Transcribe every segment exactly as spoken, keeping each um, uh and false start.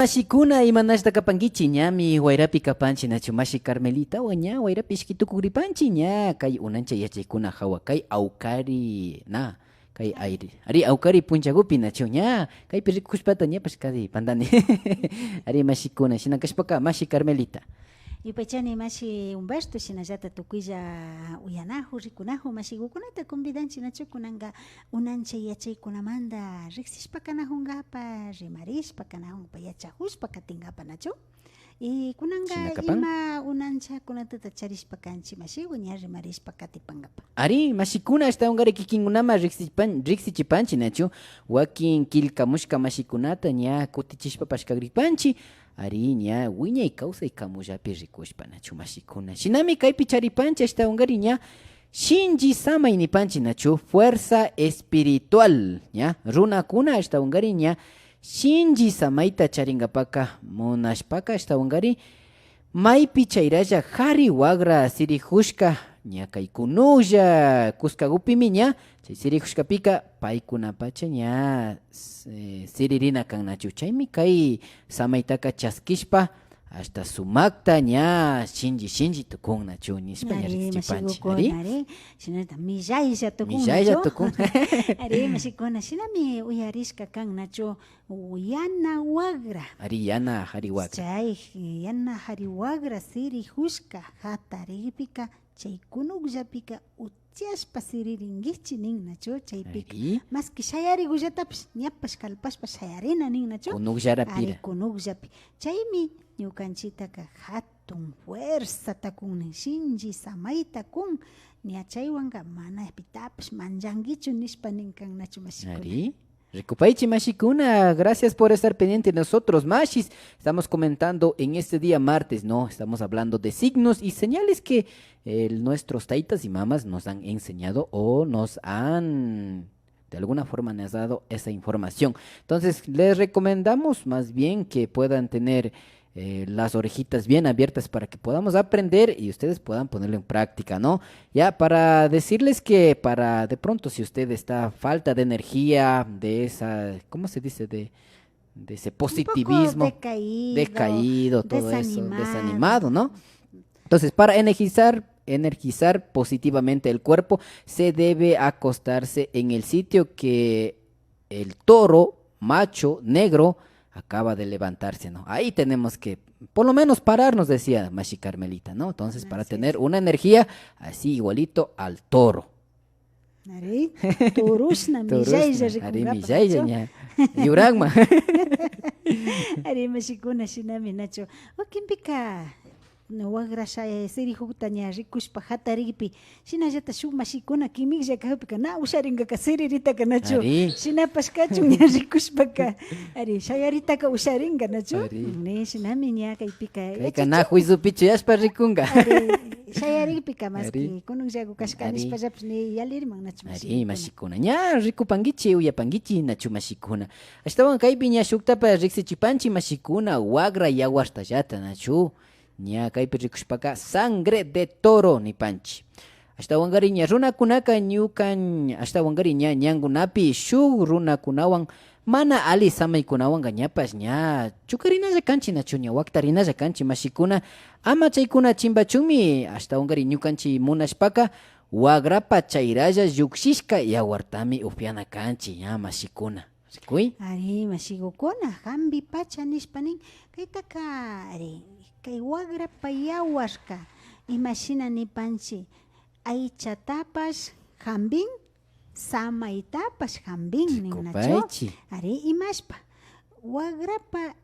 Mashikuna, imanashta kapankichi? Ñami wayrapi kapanchi, nachu? Mashi Carmelitawan ña wayrapi ishki tukukripanchi, ña kay unancha yachaykuna hawa, kay awkari, na, kay aire, ari, awkari punchagupi, nachu? Ña kaypi rikushpata ñapash kari pandani. Ari, mashikuna, shina kashpaka, mashi Carmelita. Yupaychani mashi Humberto, shinallata tukuylla uyanaju, rikunaju mashigukunata convidanchi, nachu? Kunanka unancha yachaykunamanta riksishpa kanajungapa, rimarishpa kanajungapa, yachajushpa katingapa, nachu? Y kunanka ima unanchakunatata charishpa kanchi mashigu, ña rimarishpa katipangapa. Ari, mashikuna, ashtawankari kikinkunama riksipan-, riksichipanchi, nachu? Wakin killkamushka mashikunata ña kutichishpapash kagripanchi. Ari, ña wiñay kawsay kamullapi rikushpa, nachu, mashikuna? Shinami kaypi charipanchi ashtawankari ña shinchi samay nipanchi, nachu? Fuerza espiritual, ña. Runakuna ashtawankari ña shinchi samayta charingapaka, munashpaka ashtawankari maypi chayralla kari wagra sirijushka, ña kay kunuklla kuskagupimi ña chay sirijushkapika paykunapacha ña, eh, siririna kan, nachu? Chaymi kay samaytaka chaskishpa, ashta sumakta ña shinchi shinchi tukun, nachu? Nishpa ña riksichipanchi, mashigukuna, ari. Shinallata millaylla tukun, millaylla nachu? Tukun. Ari, mashikuna, shinami uyarishka kan, nachu? Yana wagra. Ari, yana kari wagra. Chay yana kari wagra sirijushka jatarikpika, chay kunukllapika uchiashpa siririnkichi nin, nachu? Chaypika, ari, maski shayarigullatapish ñapash kalpashpa shayarina nin, nachu? Kunukllapira. Ari, kunukllapi. Chaymi ñukanchitaka jatun fuerzata kun nin, shinchi samayta kun, ña chaywanka mana pitapish manchankichu nishpa nin kan, nachu, mashikuna? Ari. Rikupaychi, mashikuna, gracias por estar pendiente de nosotros, mashis. Estamos comentando en este día martes, ¿no? Estamos hablando de signos y señales que, eh, nuestros taitas y mamas nos han enseñado o nos han, de alguna forma, nos dado esa información. Entonces, les recomendamos más bien que puedan tener eh, las orejitas bien abiertas para que podamos aprender y ustedes puedan ponerlo en práctica, ¿no? Ya, para decirles que para de pronto, si usted está falta de energía, de esa, ¿cómo se dice? De, de ese positivismo, decaído, todo eso, desanimado, ¿no? Entonces, para energizar, energizar positivamente el cuerpo, se debe acostarse en el sitio que el toro macho negro acaba de levantarse, ¿no? Ahí tenemos que, por lo menos, pararnos, decía Mashi Carmelita, ¿no? Entonces, para tener una energía así igualito al toro. Ari, turushna, millaylla, ari, rikunkapa, millaylla, nachu? Ña. Yurakma. Ari, mashikuna, shinami, nachu? Wakinpika, wagrasha, eh, sirijuta ña rikushpa jatarikpi, shinallata shuk mashikuna kimiklla kakpika na usharinkaka siriritaka, nachu? Ari. Shinapash kachun ña rikushpaka. Ari, shayaritaka usharinka, nachu? Ari. Ni shinami ña kaypika. Kayka na juizopi chuyashpa rikunka. Ari, shayarikpika maski, ari, kunukllagu kashka, ari, nishpallapish ni yaliriman, nachu, ari, mashikuna? Mashikuna. Ña rikupankichi, uyapankichi, nachu, mashikuna? Ashtawan kaypi ña shuktapash riksichipanchi, mashikuna, wagra yawartallata, nachu? Ña kaypi rikushpaka sangre de toro nipanchi. Ashtawankari ña runakunaka ñukan, ashtawankari ña ñankunapi shuk runakunawan mana ali samaykunawanka ñapash ña chukarinalla kanchi, nachu, ña waktarinalla kanchi, mashikuna. Ama chaykuna chimbachunmi, ashtawankari ñukanchi munashpaka wagrapa chayralla llukshishka yawartami upyana kanchi, ña, mashikuna. Rikuy. Ari, mashigukuna, jambi pacha nishpa nin, kaytaka, ari, kay wagrapa yawarka, imashina nipanchi, aychatapash jambin, samaytapash jambin, nin, nachu? Rikupaychi. Ari, imashpa, wagrapa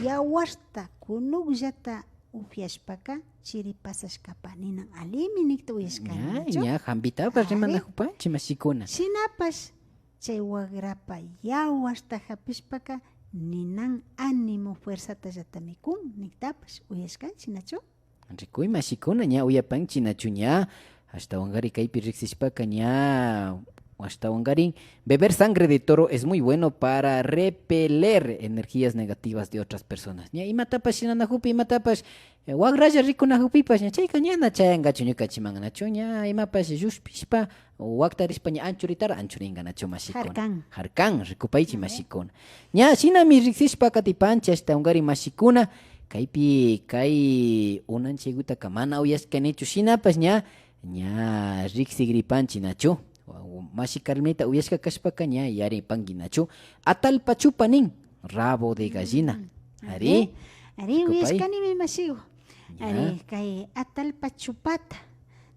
yawarta, kunukllata upyashpaka chiri pasashkapa ninan alimi nikta uyashkani, ña, nachu? Ña, jambitapash, ari, rimanajupanchi, mashikuna. Shinapash, chay wagrapa yawarta japishpaka ninan ánimo fuerzatallatami kun niktapash uyashkanchi, nachu? Rikuy, mashikuna, ña uyapanchi, nachu? Ña ashtawankari kaypi riksishpaka ña Ashtawankarin, beber sangre de toro es muy bueno para repeler energías negativas de otras personas. Ña imatapash shinanajukpi, imatapash, eh, wagralla rikunajukpipash, ña chayka ña na chayankachu ñukanchiman, nachu? Ña imapash llushpishpa, waktarishpa ña anchuritara anchurinka, nachu, mashikuna? Jarkan. Jarkan, rikupaychi, mashikuna. Ña shinami riksishpa katipanchi ashtawankarin, mashikuna, kaypi kay unanchaykutaka mana uyashkanichu, shinapash ña ña riksigripanchi, nachu? Mashi Carmelita uyashka kashpaka ña yaripanki, nachu? Atallpa chupa nin, rabo de gallina. Ari. Ari, uyashkanimi, mashigu. Ari, kay atallpa chupata,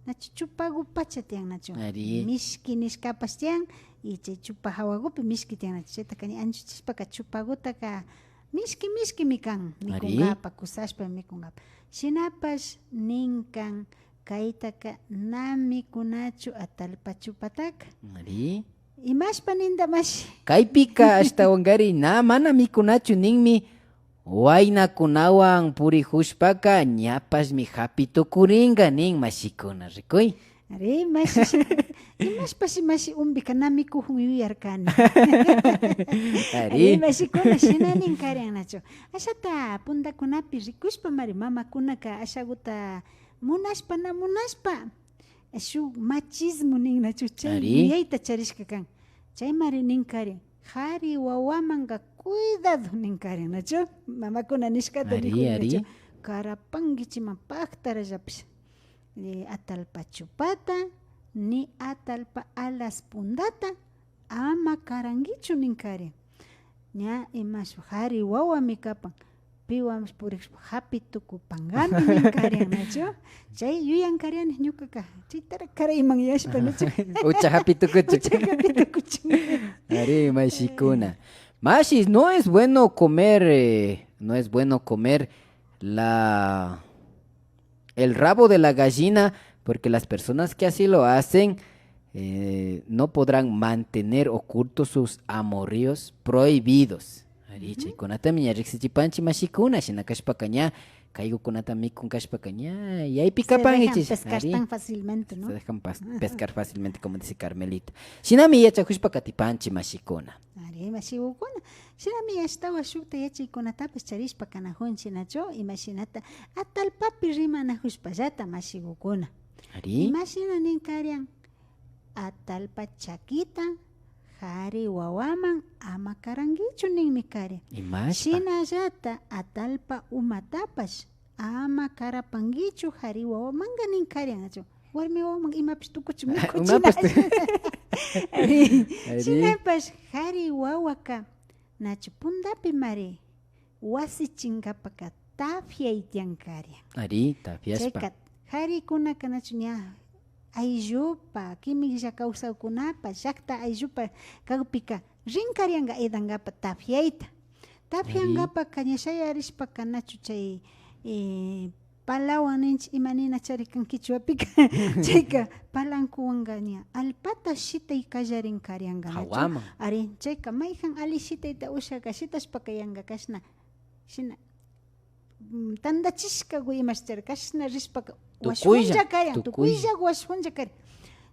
nachu, chupagu pacha tiyan, nachu? Ari. Mishki nishkapash tiyan, y chay chupa jawagupi mishki tiyan, nachu? Chaytaka ña anchuchishpaka chupagutaka mishki mishkimi kan, mikunkapa, kusashpa mikunkapa. Shinapash ninkan, kaytaka na mikunachu atallpa chupataka. Ari. Imashpa ninda, mashi? Kaypika ashtawankari na mana mikunachu ninmi, waynakunawan purijushpaka ñapashmi japi tukurinka nin, mashikuna, rikuy. Ari, mashi, shi-, imashpashi mashi umbika na mikujun yuyarkani. Ari. Ari, mashikuna, shina nin karin, nachu? Ashata pundakunapi rikushpamari mamakunaka ashaguta munashpa na munashpa shuk machismo nin, nachu? Chay yuyayta charishka kan. Chaymari nin karin, jari wawamanka cuidado nin karin, nachu? Mamakuna nishkata nikun, nachu? Karapankichiman paktarallapish, eh, atallpa chupata ni atallpa alas pundata ama karankichu nin karin. Ña imash jari wawami kapan, piwanpash purikushpa japi tukupankami nin karin, nachu? Chay yuyan kariani ñukaka, chaytara karayman yashpa, nachu? Ucha japi tukuchun. Ucha japi tukuchun. Ari, mashikuna. Mashi, no es bueno comer, eh, no es bueno comer la el rabo de la gallina, porque las personas que así lo hacen, eh, no podrán mantener ocultos sus amoríos prohibidos. Ari, chaykunatami ña riksichipanchi, mashikuna, shina kashpaka ña, kaygukunata mikun kashpaka ña, yaypi kapankichis. Se dejan pescar tan fácilmente, ¿no? Se dejan pas-, pescar fácilmente, como dice Carmelita. Shinami yachajushpa katipanchi, mashikuna. Ari, mashigukuna. Shinami ashtawan shukta yachaykunatapash charishpa kanajunchi, nachu? Imashinata atallpapi rimanajushpallata, mashigukuna. Ari. Imashina nin karian, atallpa chakita jari wawaman ama karankichu ninmi karian. Imashpa? Shinallata atallpa umatapash ama karapankichu jari wawamanka nin karian, nachu? Warmi wawaman imapish tukuchun mikuchina. Imapish tu- Ari. Ari. Shinapash jari wawaka, nachu, pundapimari wasichinkapaka tafiay tiyan karian. Ari, tafiashpa. Chayka jarikunaka, nachu, ña ayllupa, kimilla kawsakkunapa, llakta ayllupa kakpika rin karianka aydankapa tafiayta. Tafiankapaka ña shayarishpaka, nachu, chay, eh, palawan ninchi, ima ninachari kan kichwapika. Chayka palankuwanka ña allpata shitay kallarin karianka, nachu? Jawaman. Ari, chayka mayjan alli shitayta ushaka shitashpaka yanka kashna, shina, mm, tandachishkagu imashchari kashna rishpaka washunlla karian, tukuylla, tukuylla washunlla karian.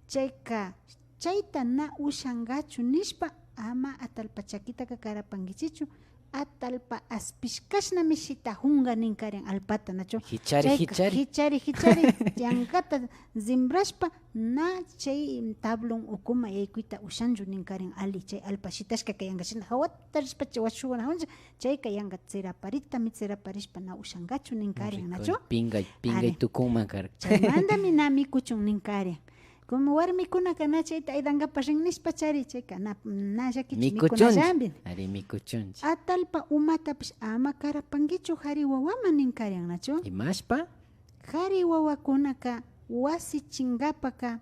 Chayka chayta na ushankachu nishpa ama atallpa chakitaka karapankichichu, atallpa aspishkashnami shitajunka nin karian allpata, nachu? Jichari, chayka jichari, jichari, jichari, yankata zimbrashpa na chay tablon ukuman yaykuyta ushanchu nin karian, alli chay allpa shitashka kayanka shina jawata rishpa chay washukunajunlla, chayka yanka tsiraparitami tsiraparishpa na ushankachu nin karian, nachu? Pinkay, pinkay tukunman karka. Chaymantami na mikuchun nin karian. Como warmikunaka na chayta aydankapa rin nishpachari, chayka na, na llakichu, mikuchunchi, mikunallampi. Ari, mikuchunchi. Atallpa umatapish ama karapankichu jari wawaman nin karian, nachu? Imashpa? Jari wawakunaka wasichinkapaka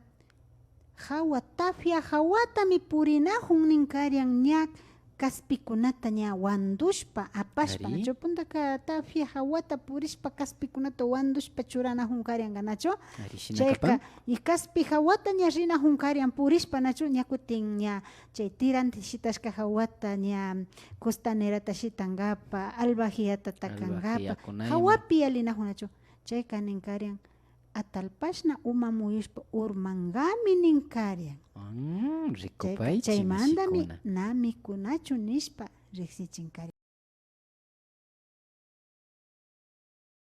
jawa, tafia jawatami purinajun nin karian, ña kaspikunata ña wandushpa apashpa, ari, nachu? Puntaka tafia jawata purishpa kaspikunata wandushpa churanajun karianka, nachu? Ari, shina kapan. Chayka, y kaspi jawata ña rinajun karian purishpa, nachu? Ña kutin ña chay tirante shitashka jawata ña costanerata shitankapa, albajiyata takankapa, albajiyakunayman, jawapi yalinajun, nachu? Chayka nin karian, atallpashna uma muyushpa urmangami nin karian. Mm, chayka rikupaychi, chaymandami mishikuna, na mikunachu nishpa riksichin karian.